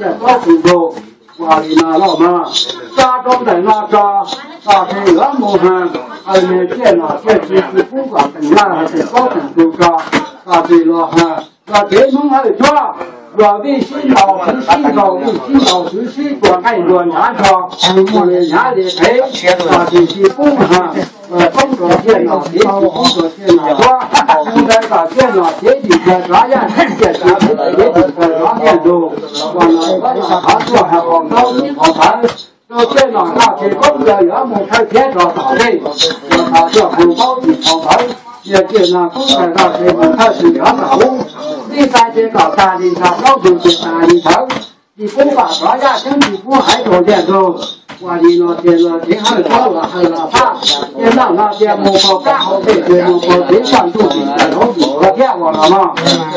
Tiaj plaub tug nkaus, ua li no los mas, tso rau ntawm no tso, tso tseg yuav mus ha, aw, niag tiaj nom tiaj tswv tsis pub kom teem laj, teem plaub teem tug tso, tso tseg los ha, los kev Hmoob hawj cuab, los vij sib ntaus txwv sib ntaus, vij sib ntaus txwv sib tua, nqaij ntuag ntshav nrho, mus li hnyav li qev, tso tseg tsis pub ha, poob rau tiaj nom kev tsis pub rau tiaj nom cuab, poob ntawd kom tiaj nom kev dim kawg rov yaj, tiaj nom kev dim kawg rov tiaj ntug, ua no yuav rau qhov tuaj ha qhov ntaub qhov ntawv, rau tiaj nom tso tseg poob ntawd yuav mus thawj thiab rov tom tej, rov qhov tuaj qhov ntaub qhov ntawv, yog tiaj nom poob ntawd tso tseg mus thawj tsis rov tom ub, tij sai ces kom tag li ntawd, plaub ntug ces tag li ntawd, tsis pub vam rov yaj, tsis pub haiv rau tiaj ntug. Ua li no tias los kev hawj cuab los hawj los faj, tiaj nom no tias mus kaum kab hauv pes ces mus kaum kev toj ntuj tim tas hauv tim qhov thiab ua los no. Ces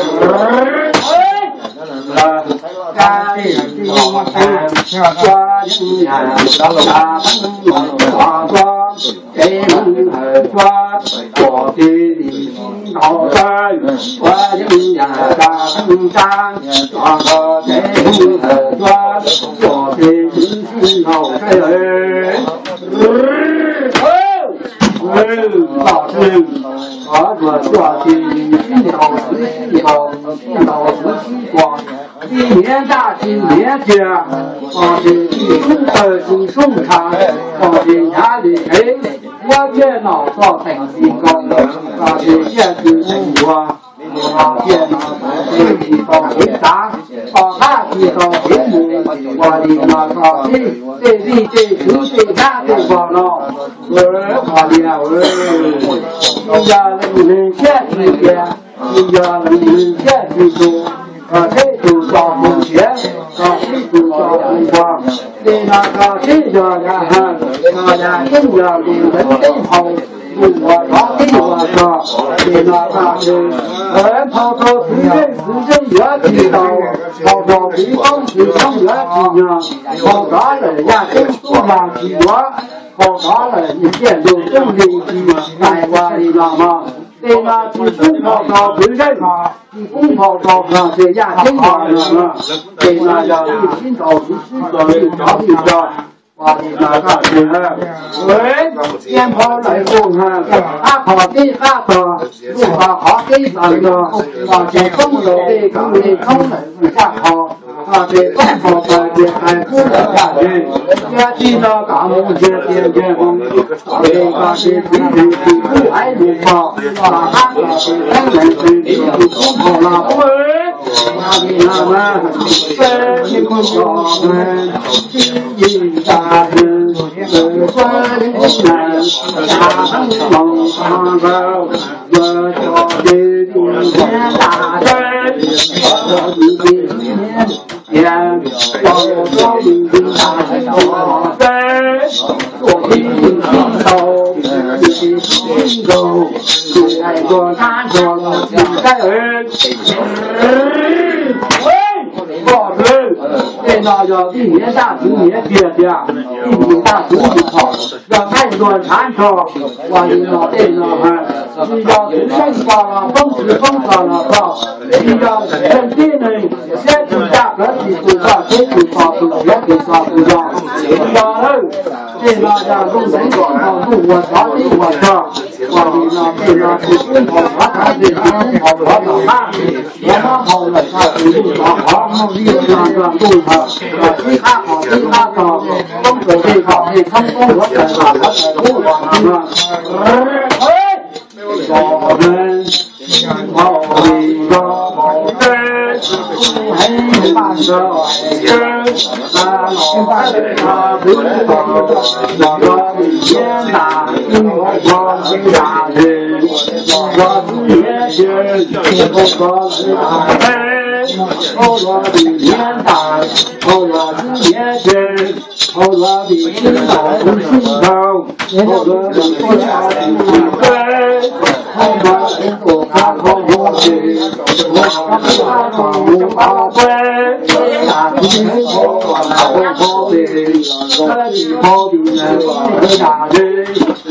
Hmoob hawj cuab, tuam tij li sib ntaus tawg, ua yeeb yam tsa tsa, tso nrho ces Hmoob hawj cuab, tuam tij li sib ntaus tawg. Txoj twg qhov tuam tuam tij li sib ntaus txwv sib ntaus, sib ntaus txwv sib tua, tsis hniav ntaj tsis hniav tiag, txoj twg tsis sub tawg tsis sub ntsha, txoj twg hnyav li qev, muab tiaj nom txoj teem tsis nkaus, txoj twg tiaj tsis teem ntuag, tiaj nom txoj twg tsis tau kev txav, txoj thab tsis tau kev mus, ua li no txoj tij tej vij tej tswv tej hnab tej vog no, ua li, tsis yog leej twg thiaj tsis tias, tsis yog leej twg thiaj tsis tus, txheb tus txo tus siav, txo sib tus txo tus npog, ces no txo sib yog yam hawj, txo yam ceeb yog lus ntev teb hau, tus uas rov tib uas txog, ces no txoj twg, hau rau txwv zeej txwv zeej yuav tsis tau, hau rau txiv koob txiv koob yuav tsis nyog, hau rov lawm yaj ceeb tub yaj tsis yuav, hau rov lawm tiaj ntug tub li tsis tais ua li no mog. Ces no tsis pub hau rau txwv zeej, tsis pub hau rau hlo ces yaj ceeb no, ces no yog lub sib ntaus sib tua li cov li cov, ua li no txoj twg, tiaj nphau lawm tus ha, qab qhov tib qab tog, lub qhov qhov tib tog nrog, txoj ces poob rau tej koob li thoob lawm txaj qhov, txoj ces poob rau taw ces qai kub lawm yaj yeg, yog tsis nrog kom mus ntsiag tias ntsiag mus, txoj ces txoj ces kuv tus tsis kub haiv mus txog, txoj qab txoj ces teeb lees twg tsis kub npaum los pub, ua li no na, seb tsis kub txoj, tsis yim txaj, txawm suab li na, txaj moo txaj nkaus, yuav txoj ces tus hnyav txaj teb, txoj ces tus hnyav tias, txoj ces tus hnyav txaj teb, txoj ces tus hnyav txaj teb, tus ces tus hnyav nkaus, tus hais ntuag ntab ntuag los tsis saib. Koj twg, tej no yog tib hniav ntaj txwv hniav tiag tiag, tib hniav ntaj txwv tsis txhaum, yog nqaij ntuag ntshav nrho, ua li no tej no ha, tsis yog txwv zeej txo los poob txwv poob txo los txog, tsis yog leej tib neeg, siab tsis ncaj plawv tsis tus txoj teb tus txo tus siav tus txo tus zog, tsis yog lawm. Tej no yog zoo ntev nkaus nkaus ntuj ua tsov teb ua rog, ua li no tej no tsis pub nkaus qhov txaj teb tsis pub nkaus qhov tom qab, yuav muab nkaus lawm txog tus ntuj txog qhov, tej no yog ntuj hawm, yog tib qab qhov tib qab tog, poob rau tej qhov tej thoob poob huav taws qhov huav taws pub ua no. Txoj neeg tsis tau li nrog teb, heev paj nrog teb, ta los teb ta twv tos, los nrog vim hiab ntas, los nrog txwv ntas ze, los nrog txwv hiab ze, los nrog txwv ntas teb, los nrog vim hiab ntas, los nrog txwv hiab ze, hau los vim sib ntaus kuv sib ntaus, hau los vim sib ntaus kuv sib ntaus, hau los vim tus qab hau hau ces, hau los vim qab hau hau ces, tas kuv sib ntaus hau hau ces, hau vim ntaus kuv tas ze,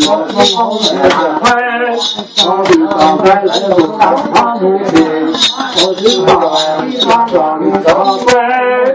hau hau ces tas kuv, hau vim tos nqaij lawv tus tas qhov mus ces, hau sib ntaus sib ntaus nrog nws tos ces,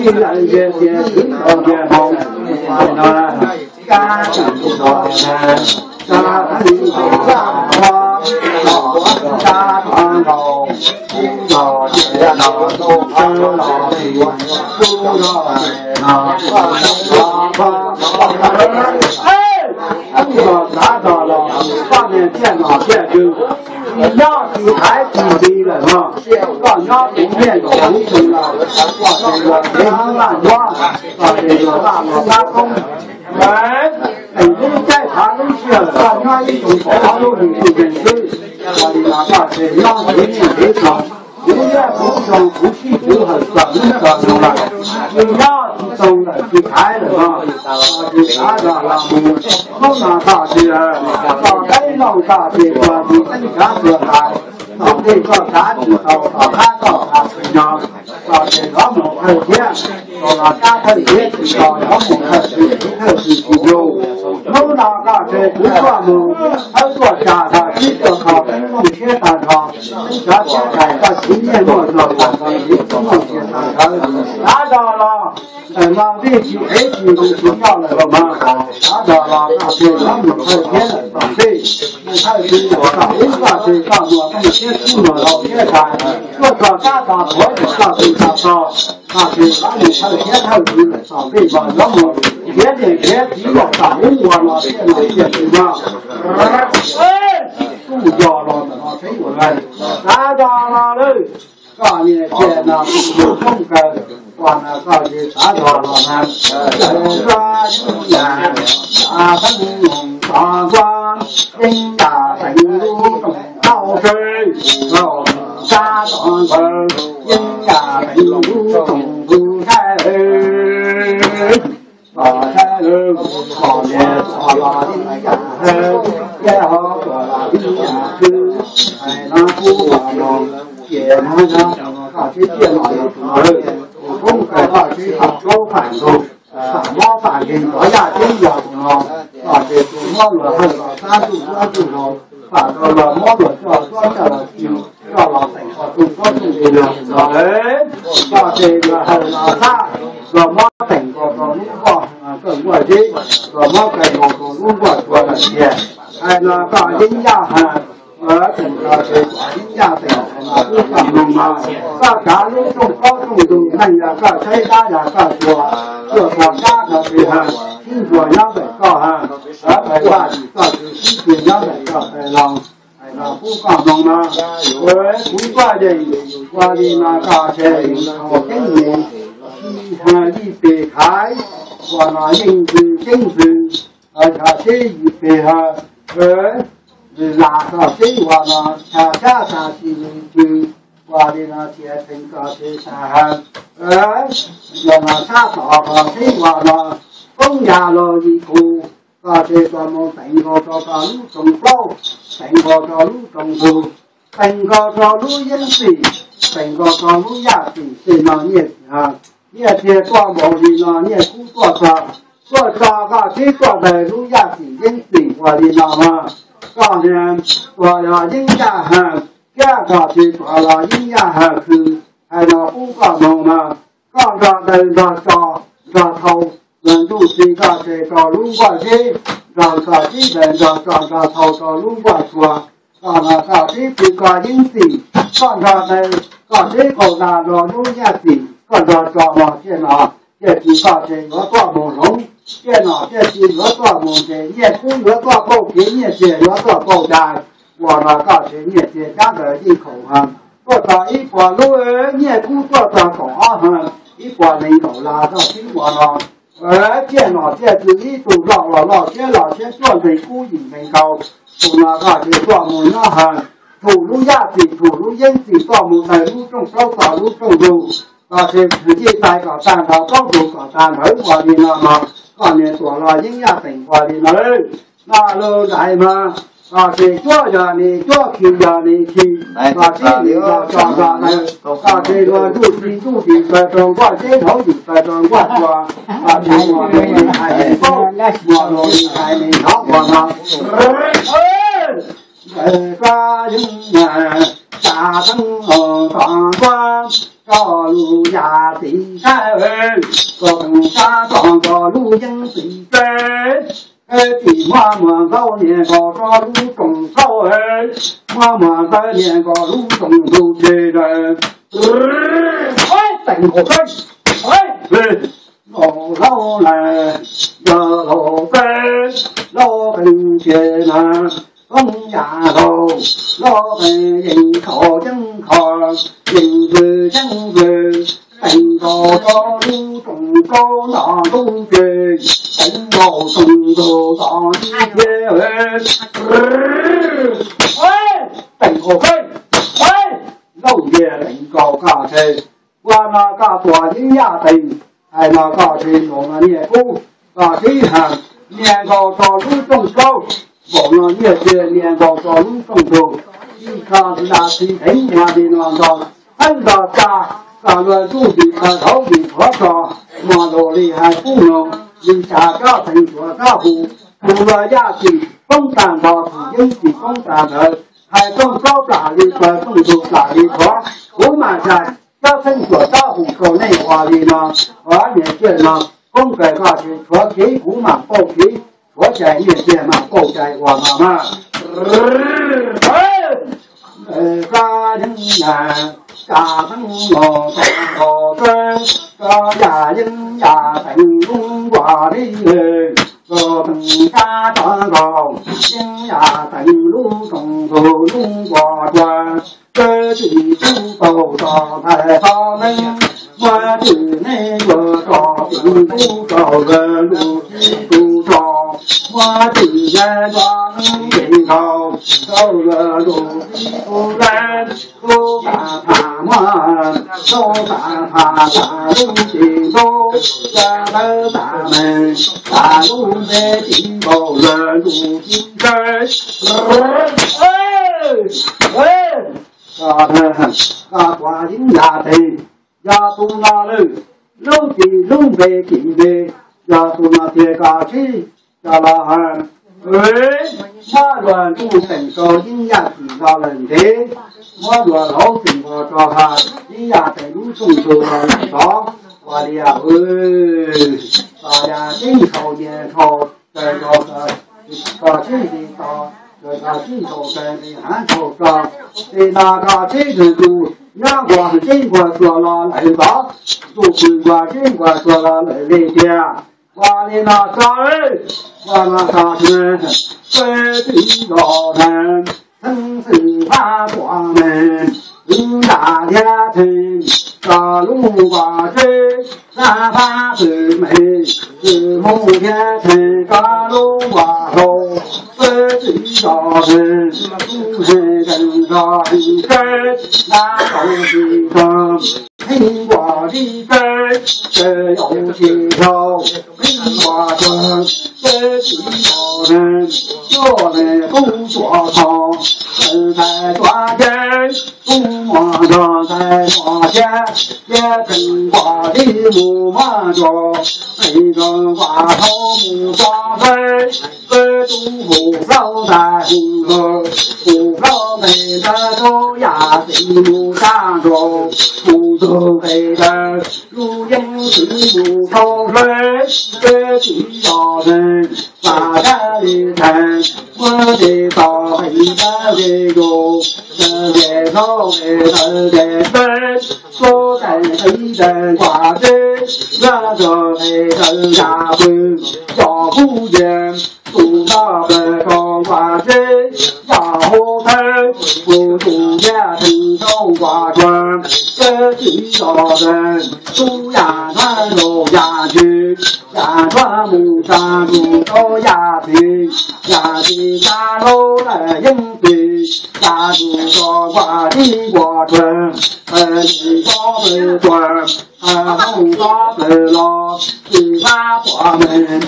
Ej, Koj niag tiaj nom tiaj twg, tsis nyob tsis thaiv tsis nti lawm no, koj nyob kuv niaj zaus kuv tsis los, koj tes luag kev hoob laj nyob, koj tes luag laj luag qab koob. Teem lub caij thav lub sij hawm koj nyob ib tsoom pom ob lub hlis tsis zeeg xwb, ua li no koj tes nyob kuv niaj ntxiv txog, kuv niaj kuv txog kuv sib twv hawm txog hnub txog nyoog lawm, tsis nyob tsis txog lawm tsis thaiv lawm no, tsis xav zog los mus, hnub no koj tes, koj peb looj koj tes ua tus teeb tsav tua tais, tom ntej koj tsav tsis tau tom qab koj tsav tsis nyo, koj tes zov mus thawj thiab, tau los kab thawj thiab tsis tau zov mus thawj tsis thawj tsis tsis yug. Hnub no koj tes kuv tuaj mus, thawb tuaj tsa tag sib tuaj kho teeb looj siab tag nrho, teeb tsav siab tais koj txiv niaj muaj zog tag nrho, txiv tub muaj sia tag nrho, xav zog los ntawm no vij tsis ev tsis nqus tsis coj lawm los mas, xav zog los koj tes zov mus thawj thiab lawm tom ntej, thawj tsis yog tom ub koj tes koj muag teej siab kub muag hlau siab tais, tuaj txog kab txog thuav tsis txog tsis txog txog, koj tes zov mus thawj thiab thawj tsis lawm tom ntej mas zov mus nrhiav niam nrhiav txiv lawm tom ub ua los tiaj nom tiaj twg no. Kuj yog los ntawm no seb ua lawm, xav zog los lawm. Koj niam tiaj no kuj mus koob kawg, ua no koj tes xav zog los na. Xav teeb tog ntua, yeej yam teev lub rooj tau sawv, sab tod nkaus, yeej yam teev lub rooj ntug saib. Tom saib lawm, tom niam tom los yeej yam hawv, thiab ho tom los yeej yam khwv, hais no kuj ua no, ces no yog koj sib tiaj no yog tus no lawm, tus koob kawg koj sib tham plaub tham ntug, tham mob tham nkeeg rov yaj ceeb yog tus no, koj tes tus mob luag hawm los xab ntuj suab ntuj laus, tham rau luag mob luag coj suab coj los ci, coj los teem koj rooj plaub rooj ntug yog tus no lawm, koj tes luag hawm los xab, luag mob teem koj rau lub nkuaj, koj nkuaj zeb, luag mob kawg nkaus rau lub nkuaj tsua lawm tiag. Hais no koj yeej yaj hawm, teem koj tes koj yeej yaj teem, hais no kuj koj mloog mas, koj kav lub rooj plaub rooj ntug neeg yog koj tshaib dab yog koj tsua, tuaj txog kab koj tes hawm, sib ntsuas nyob ntawm koj hawm, vaj tim koj tus sib tw nyob ntawm koj tes los, hais no kuj koj mloog mas, kuv koj yeej ua li no koj tes haus ceeb mus, yij pes thaiv, ua no yeej ntws ceeb ntws, yog seb yij pes ha, lam koj seb ua no, tsa sab tsa tsis yus tw, ua li no tias teem koj tes tas ha, ua no sab tod koj seb ua no, koob ya los yim tus, koj tes koj mus teem nkaus rau koj lub rooj plaub, teem nkaus rau lub rooj ntug, teem nkaus rau lub yeeb txim, teem nkaus rau lub yaj txim, tej no nyiaj, nyiaj txiag tuaj npaum li no nyiaj kub tuaj txog, tuaj txog koj sib tuaj daws lub yaj txim yeeb txim ua li no mas, koj niag uas yog yeeb yaj ha, thiab koj tes tuaj los yeeb yaj ha khw, hais no pub koj mloog mas, koj nrog daws nrog tso, nrog thau, nrog ntuj txiv koj tes rau lub nkuaj zeb, nrog koj sib daws nrog tso nrog thau rau lub nkuaj tsua, koj no koj sib tw koj yeeb txim, koj nrog daws koj sib qaug nta rau lub yaj txim, koj nrog tso mog tiaj no, tiaj tsis koj tes yuav tuaj mus hloov, tiaj no tiaj tsis yuav tuaj mus ntes, nyiaj kub yuav tuaj pauj kev, nyiaj txiag yuav tuaj pauj cai, ua no koj tes nyiaj txiag cab ntawd yeej khaum ha, tuaj txog ib puas lub, nyiaj kub tuaj txog kaum ob ha, ib puas nees nkaum las koj sib ua no. Tiaj nom tiaj twg ib tug loj los loj thiab loj thiab tuaj nqis kub yim nqis nkaus, tus no koj tes tuaj mus nyob ha, thum lub yaj txim thum lub yeeb txim tuaj mus daws lub rooj plaub txog lub rooj ntug, koj tes yij tais kom tag nrho plaub ntug kom tag nrho ua li no no, koj niag tuam los yeeb yaj teem ua li no lawm. No lus ntais mas, koj tes cuab yog nis cuab, khi yog nis khi, koj sib nis nrog tso nrog daws, koj tes luag ntuj txiv ntuj dim taws rau nkuaj zeb, hauv yim taws rau nkuaj tsua, koj tes muaj lus nis hais nis paub, muaj lus nis hais nis hnov ua no. Ntawm koj yeej tas teeb tom nkuaj, Koj lub yaj txiv saib, koj teev sab tod koj lub yeeb txiv saib. Tim muab muag nkaus niag nkaus rau lub rooj nkaus, muab muag nkaus niag nkaus lub rooj ntug tshis daws. Teem nkaus saib, laus laus lawm, yog laus saib, laus qee tshia na, koob yam laus, laus qee yeej kho yeej kho, yeej vwm yeej vwm, teem nkaus rau lub rooj nkaus nto ntub tshis, teem nkaus rooj ntug nto ntub tshis. Teem nkaus saib, laus ntiag teem nkaus koj tshis, ua no koj tua yeeb yaj teem, hais no koj tshis nkaus no niag kub, koj sib hais niag nkaus rau lub rooj nkaus, npaum no niag tshia niag nkaus rau lub rooj ntug, ib kho ntxiv da txiv theev ua li no nto, theeb nto tsa, koj luag ntuj tim qhov hauv tim qhov tso, muaj lus li hais kub no, li cas koj teem tsuav koj hu, tus luag yaj tsis poob tag nrho, tus yeeb tsis poob tag ntawd, hais rooj plaub plam li pawg, rooj ntug plam li qhov, kuv mam tsa cov theej tsuam taub hau rau nej ua li no, ua niam tij no, koob kawg koj tsis tshuav kev kuv mam pauj kev, tshuav cai niam tij mam pauj cai ua no mas. Koj yeej yam, koj yeej los tau nkaus tawb, koj yam yeej yam teem lub nkuaj li, koj teem sab tod nkaus, yeej yam teem lub rooj ntug lub nkuaj dua. Koj tsis tub tau tso ntxhais tso neeb, muab tsis neb yuav tso tsis tub tau lawv lus tsis tub tso, muab tsis neb tso neeb tsis tau tau lawv lus tsis tub lawv. Lub tas pham muab, lub tas pham tas lub tsis ntub, lub tas meeg tas lub npe tsis nkaus lawv lus tsis ntsawj. Koj tua yeeb yaj teem, yog tus no lawm, lub tsis lub npe tsis npe, yog tus no tiag koj sib coj los hais. Muab luag ntuj teem rau yeeb yaj tsis nto lawm ntev, muab luag hauv tseem nkaus rau hais yeeb yaj teem lub rooj ntug los lawm tod. Ua li, koj yam sib ntshaus nyias ntshaus, koj sib nti tos, koj sib ntshaus kawg li hav ntshaus tso. Li no koj sib ntshaus ntuj, nyob nkuaj sib nkuaj tsuag los lawm tod, ntuj pw nkuaj sib nkuaj tsuag los lawm li tiag. Ua li no tso, ua no tso, peb twb los theej, theej xwm fab tuam meeg, wb nram thiab theej, koj lub nkuaj tseb, fab fab xwm meeg, xwm hmoo thiab theej, koj lub nkuaj hlau, peb twb los theej, heej teem nrog heej tseb, nab tau tsis txog. Heej nkuaj li tseb, tseb yaus tsis dhau, heej nkuaj tseb, tseb tsis dhau ne, tuaj ne kub tuaj tho, ntxhais tuaj ceb, kub muaj nrog ntxhais tuaj ceb, ceb teem nkuaj li mus maj nrog, heej nrog nkuaj dhau mus tso hleb, peb tub hu plaub ntxhais hu nkaus, hu plaub nqe ntawd rau yam txiv mus tag nrho, hu ntug nqe ntawd lub yeeb txiv mus rau hleb, peb txiv los neeg, pas dab li theej, muab nqe tau heej dab li yus, nqe hlob nqe ntawd nqe peb, tub teem ib teem nkuaj tseb, nab tso nqe ntawd yam pw, yog kub yees, tus nab pw rau nkuaj tseb, yog hauv thawb, hu tus yaj theej rau nkuaj tshuaj, peb txiv los neeg, tub yam nab rau yam ntsis, yam nrog mus tsa ntuj rau yam txiv, yam txiv tsa rau lawm yeeb txiv, tsa ntuj rau nkuaj txiv nkuaj tshuaj, txiv tso pw tuaj, hmoo tso pw los, txiv fab tuam meeg,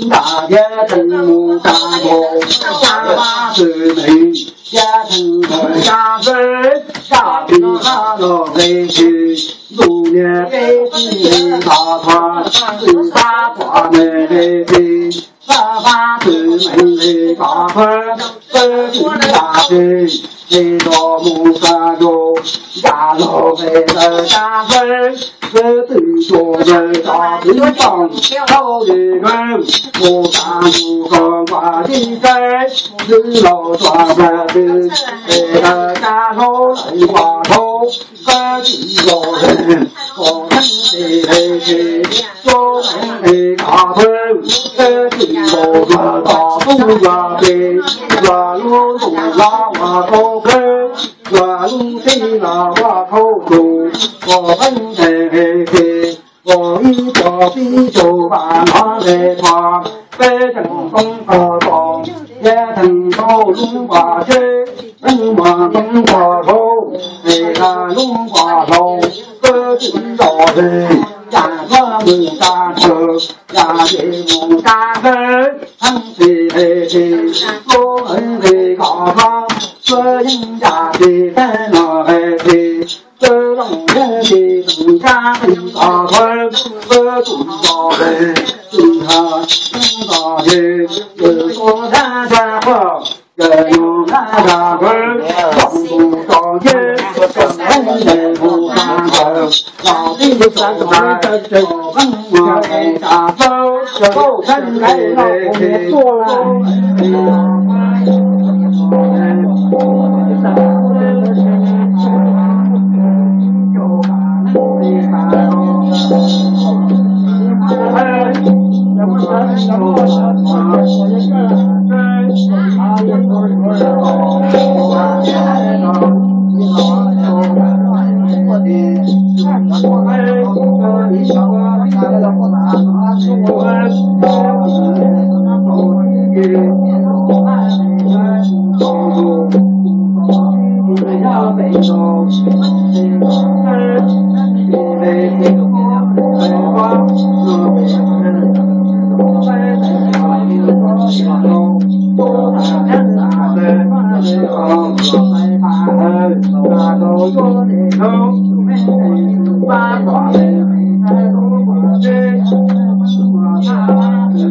nram thiab theej mus tsa ntuj, fab fab xwm meeg, thiab theej ntawm sab hlwb, sab txiv fab los nqe tsis, ntuj niag peb txiv los thov, txiv fab tuam meeg nqe tsis, Fab fab twm meem li koj fab, fab twm yam twg, es rov mus txog ntua, yam laug pem ntawd tag fab, fab twm tuaj ntawd tso twm toom, hauj yim fab, mus tag mus koj nquag tib teb, twb laus tso ntawd twb, es ntawd tag hauj lawm nquag hauv, fab twm los, koj fab twm es, koj fab twm, fab twm los nquag tom tub nquag pem, nquag lub ntuj los ua khaub khab, nquag lub teb los ua khaub tus, koj fab twm es, koj ib co pib caug vas nov le pog, peb theej poob koj tod, peb theej rau lub nquag tsheb, peb muag poob koj hauv, es lub nquag hlau, fab twm los, yam koj mus tag nrho, yam ces mus tag nrho, heev tsis heev tsis, koj heev tsis koj hlob, koj yeej yam tsis teb no heev tsis, koj looj yeej tsis tseem tsa tsis koj hlob, fab twm los, twm ha, twm los, yus tuaj dab dab qhoj, yus nyob dab dab qhov, kom mus tso yeb, kom heev tsis mus tag nrho, los tib tug tag, kom heev mus tag nrho, koj heev tsis heev tsis.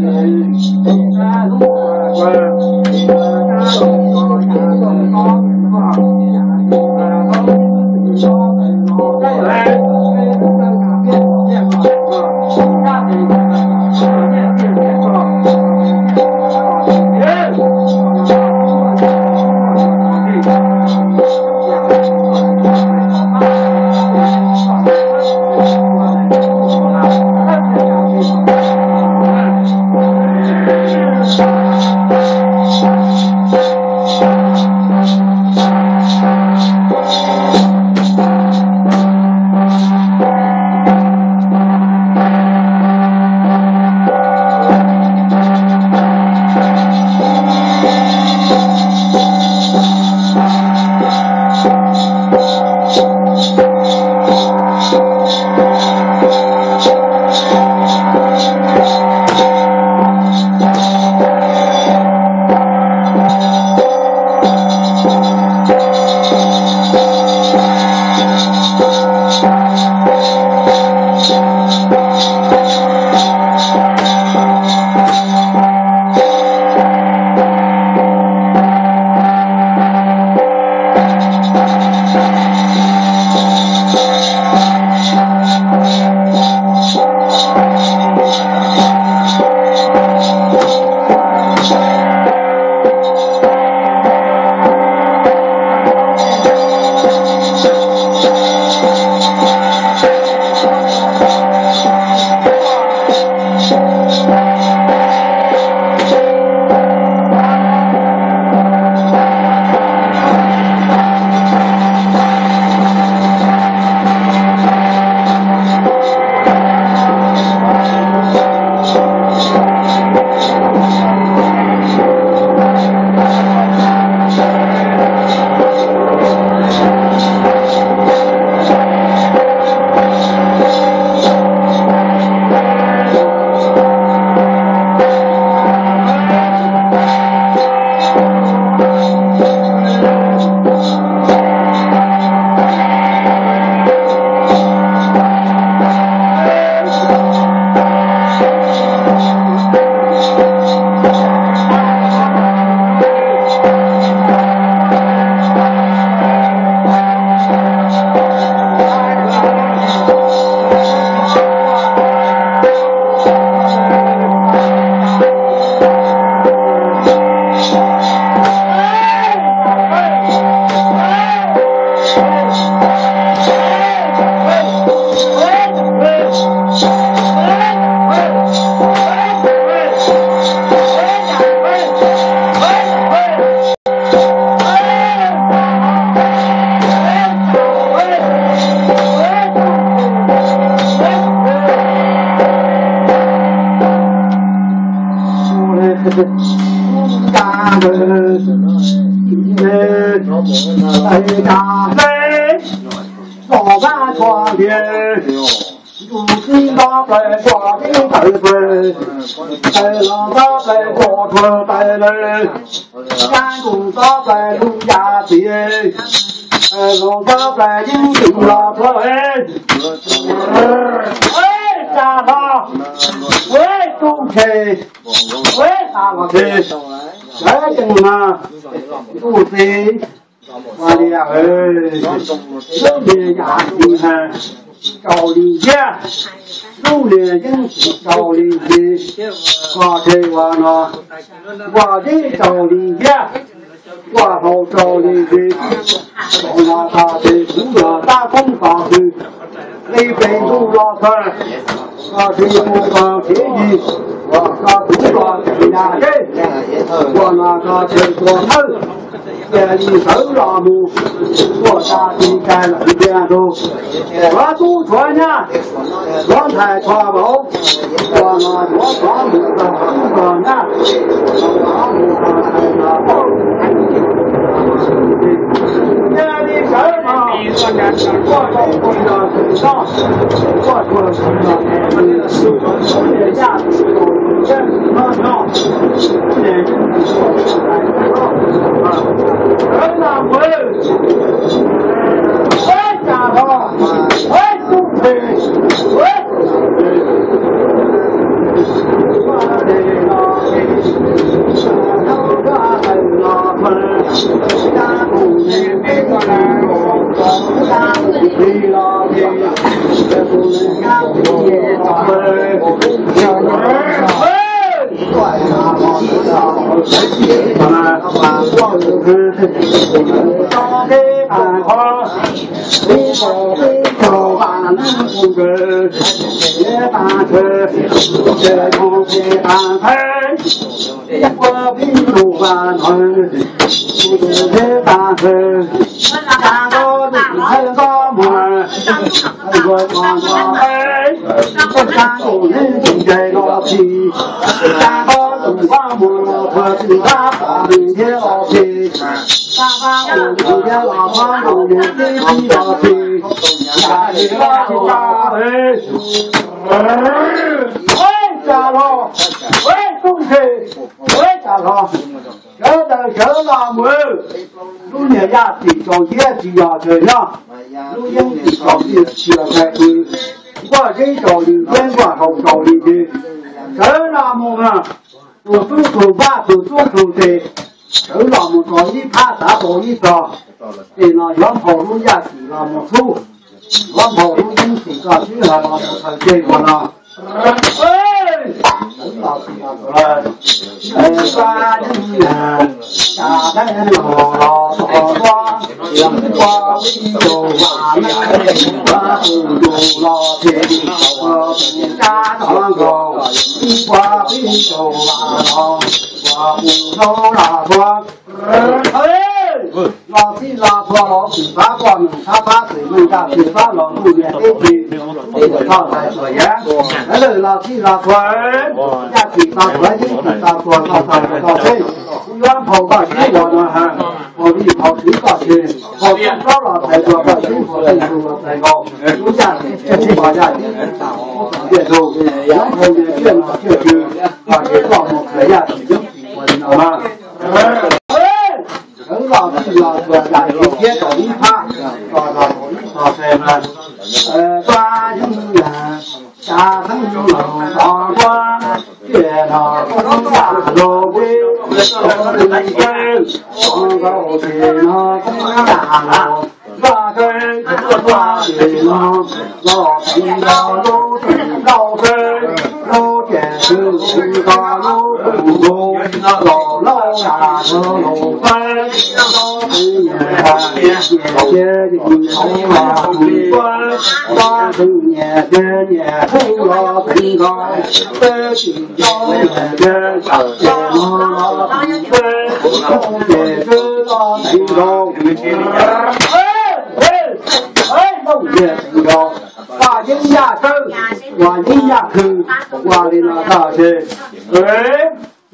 Ua cas ntawd, ua cas ntawd, los vaj txhua ntiag, ntuj txib nto plaws tso tib tawm plaws, taws los nto plaws tso tsuag taws lawm, kab ntuj nto plaws lub yas txiv, taws los nto plaws yeeb twm los txog, ua cas los, ua tub ntshe, ua tas los tsev, sawv tsees mas, ntuj txiv, ua li, lub niag yam txiv mas tsaus li nciab, lub niag yeeb txiv tsaus li nciab, koj tseg ua no, ua yeeb tsaus li nciab, ua hlau tsaus li nciab, tsaus los txog ces kuv los tab koob tos hws, li pem ntuj los txog, koj tseg mus txog tsev yig, koj kuv los tsev yas teb, ua no koj tseg tua thawj, cia li sawv los mus, tuaj tsa tis kais lawm tiag ntug, tshuav tub tshuav nyab, tshuav ntxhais tshuav vauv, ua no yuav tshuav mus txog tub txog nyab, cia li sawv los, tuaj rau tus yog tus no, tuaj rau tus yog tus no, yaj tus no, sawv los mus, ua cas los, ua tub ntshe, ua Ua cas los, ua tub ntshe, ua cas los, sawv daws sawv los mus, lub niag yaj txim tsaus nciab tsis yog tsawg nyob, lub yeeb txim tsaus nciab tsis yog tsawg pw, nkuaj yeeb tsaus li nciab nkuaj hlau tsaus li nciab, sawv los mus mas, tus tub tus npab tus tub tus tes, sawv los mus rau ib phab tav rau ib tog, ces no yuav nphau lub yaj txim los mus txhub, yuav nphau lub yeeb txim koj sib hais los mus khaws tseg ua no. Los txhij los txhua los txim fab poj niam txhab fab txwm neej tsa txim fab los ntuj niam teb txi, txhij txhua tais txhua yav, sawv daws los txhij los txhua, yaj txim txhua, yeeb txim txhua, txhua txhua txhua txhua txhij, kuv yuav nphau koj sib ua no has, nphau li nphau swv koj tseg, nphau tub plaub los txais tua koj sib, nphau tej ntug los txais nkaus, lub yaj txim tsis ua yaj txim, kuv txom tiaj ntug, yuav nphau niag tiaj no tiaj tswv, koj tseg koj mus txais yaj txim yeeb txim ua li no mas. Sawv los txhij los txhua yam li thiab tau ib phab, tso los tau ib tog se mas, tua yeeb yam, tsa theeb los txo nkuab, tiaj no koob yam los ub, tau li teb, tso nkaus ces no koob yam los vaj kawg, vaj ces no los txi los lub tseem nkauj kawg, lub ces twb txi los lub tseem nkaus, los lub yam los lub pawg, los twb nyias nyias ces yeej tau los tus pawg, los twb nyias ces nyias twb los txi nkaus, peb tsis tau nyias ces ces no los tus pawg, los ces twb los txi nkaus. Nyias txi nkaus, ua yeeb yaj kawg, ua yeeb yaj khw, ua li no tag ces,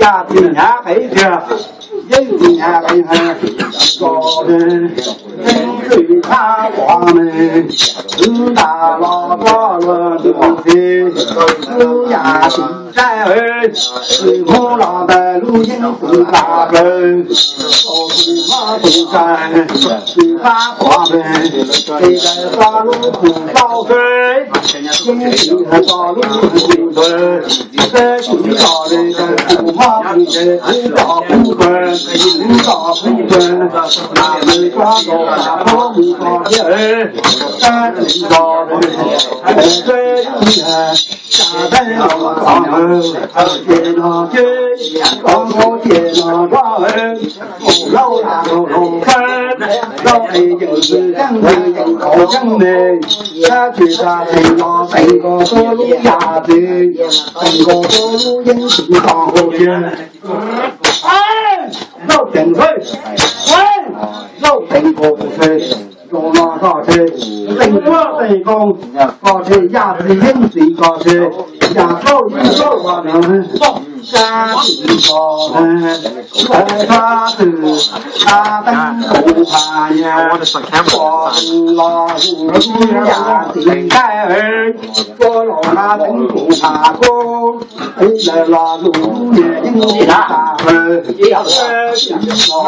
Yaj txiv hnyav qev tiag, yeeb txiv hnyav qev heev, tso ne, yeeb txiv thab quav ne, wb ntas los rov los tus tis, lub yaj txiv saib, tsis hnub los ntawm lub yeeb txiv ntas plaws, tsis hnub tus tais, tsis thab quav ne, tsis tais tso lub txim tau seb, yeeb txiv tso lub txim ntawd. Peb tsis tso li, tus mob tus ntseg twb tso kub kawg, twb tso kub kawg, nws tso nkaus tas pab mus tso thiab, peb tsis tso li, peb tsis tso li, cas peb los txog ces no ces, txog nkaus ces no rov mus lauj tas rau rau peb, lauj es yeem txwv yeej yeem txwv yeem tau yeej me, tab tsis tas tseem los teem nkaus txog lub yaj txiv, teem nkaus txog lub yeeb txiv tso nkaus tiag. Lauj teem, lauj teem nkaus tus tes, zoo no tso tes, teem tuaj teem nkaus, tso tes yaj txiv yeeb txiv tso tes, yaj txauj yeeb txauj no, sab tsis tso, sab twg, sab teeb kuv pha yaj, los tus yaj txiv nqaij, kuv los sab teeb kuv pha kuv, lawv los tus niam yeej tsis tas plaws, tsis tso,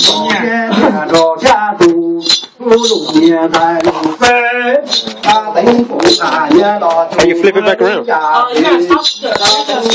tso siab tiag rau sab tus, kuv lus niam tais lus teb, sab teeb kuv pha yaj los tus yaj txiv